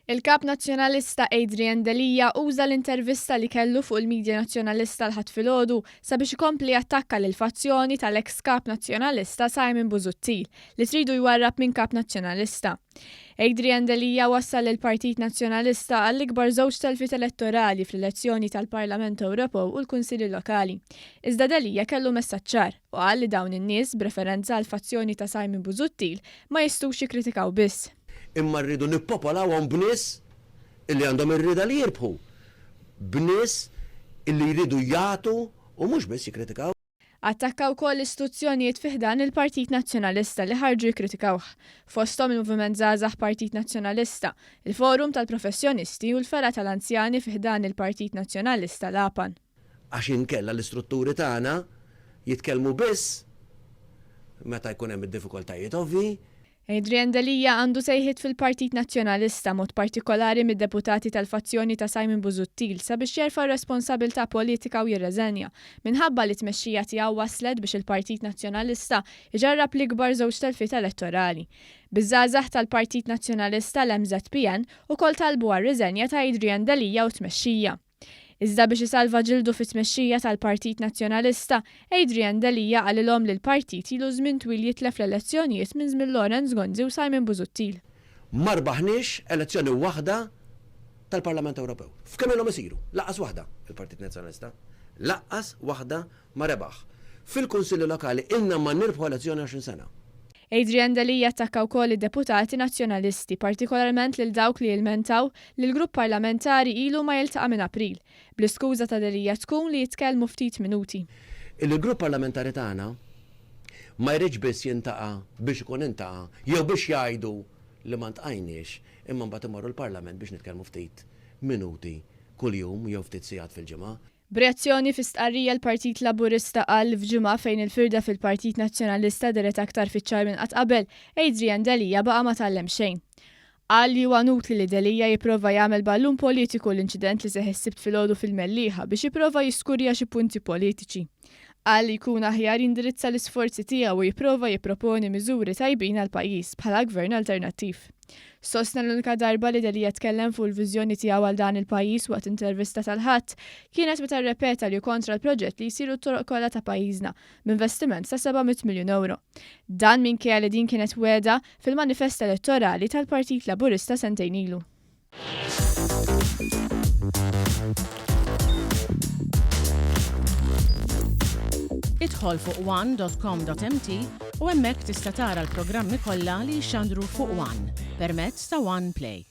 Il-Kap Nazzjonalista Adrian Delia uża l-intervista li kellu fuq il-midja Nazzjonalista l-Ħadd filgħodu sabiex ikompli jattakka lill-fazzjoni tal-eks Kap Nazzjonalista Simon Busuttil li tridu jwarrab minn Kap Nazzjonalista. Adrian Delia wassal lill-Partit Nazzjonalista għall-ikbar żewġ telfiet elettorali fl-elezzjoni tal-Parlament Ewropew u l-Kunsilli Lokali. Iżda Delia kellu messaġġ ċar u qal li dawn in-nies, b'referenza għall-fazzjoni ta' Simon Busuttil, ma jistgħux jikkritikaw biss. Imma rridu nippopolawhom b'nies illi għandhom ir-rieda li jirbħu, b'nies illi jridu jagħtu u mhux biss jikkritikaw. Attakka wkoll l-istituzzjonijiet fi ħdan il-Partit Nazzjonalista li ħarġu jikkritikawh, fosthom il-Moviment Żgħażagħ Partit Nazzjonalista, il-Forum tal-Professjonisti u l-fergħa tal-Anzjani fi ħdan il-Partit Nazzjonalista l-APAN. Għax inkella l-istrutturi tagħna jitkellmu biss meta jkun hemm id-diffikultajiet ovvji. Adrian Delia għandu sejħiet fil-Partit Nazzjonalista, mod partikolari mid-deputati tal-fazzjoni ta' Simon Busuttil sabiex jerfa' r-responsabilità politika u jirreżenja, minħabba li t-tmexxija tiegħu wasslet biex il-Partit Nazzjonalista jġarrab l-ikbar żewġ telfiet elettorali. Biż-żgħażagħ tal-Partit Nazzjonalista, l-MŻPN, ukoll talbu għar-riżenja ta' Adrian Delia u t-tmexxija. Iżda biex isalva ġildu fit-tmexxija tal-Partit Nazzjonalista, Adrian Delia qalilhom li l-partit ilu żmien twil jitlef l-elezzjonijiet minn żmien Lawrence Gonzi u Simon Busuttil. Ma rbaħniex elezzjoni waħda tal-Parlament Ewropew. F'kemm ilhom isiru? Lanqas waħda il-Partit Nazzjonalista. Lanqas waħda ma rebaħ. Fil-Kunsilli Lokali ilna ma nirbħu elezzjoni 20 sena. Adrian Delia attakka wkoll lid-deputati Nazzjonalisti, partikolarment lil dawk li jilmentaw li l-grupp parlamentari ilu ma jiltaqa' minn April, bl-iskuża ta' Delia tkun li jitkellmu ftit minuti. Illi l-grupp parlamentari tagħna ma jridx biss jintaqa' biex ikun intaqa' jew biex jgħidu li ma ntqajniex imma mbagħad imorru l-Parlament biex nitkellmu ftit minuti kuljum jew ftit sigħat fil-ġimgħa. B'reazzjoni fi stqarrija l-Partit Laburista qal li f'ġimgħa fejn il-firda fil-Partit Nazzjonalista dehret aktar fiċ-ċar minn qatt qabel, Adrian Delia baqa' ma tgħallem xejn. Qal li huwa inutli li Delia jipprova jagħmel ballun politiku l-inċident li seħħ is-Sibt filgħodu fil-Mellieħa biex jipprova jiskurja xi punti politiċi. Qal li jkun aħjar jindirizza l-isforzi tiegħu u jipprova jipproponi miżuri tajbin għall-pajjiż bħala gvern alternattiv. Sostna l-unika darba li Delia tkellem fuq il-viżjoni tiegħu għal dan il-pajjiż waqt intervista tal-Ħadd kienet meta rrepeta li hu kontra l-proġett li jsiru t-toroq kollha ta' pajjiżna b'investiment ta' 700 miljun ewro. Dan minkejja li din kienet wegħda fil-manifest elettorali tal-Partit Laburista sentejn ilu. Idħol fuq one.com.mt u hemmhekk tista' tara l-programmi kollha li jixxandru fuq One permezz ta' One Play.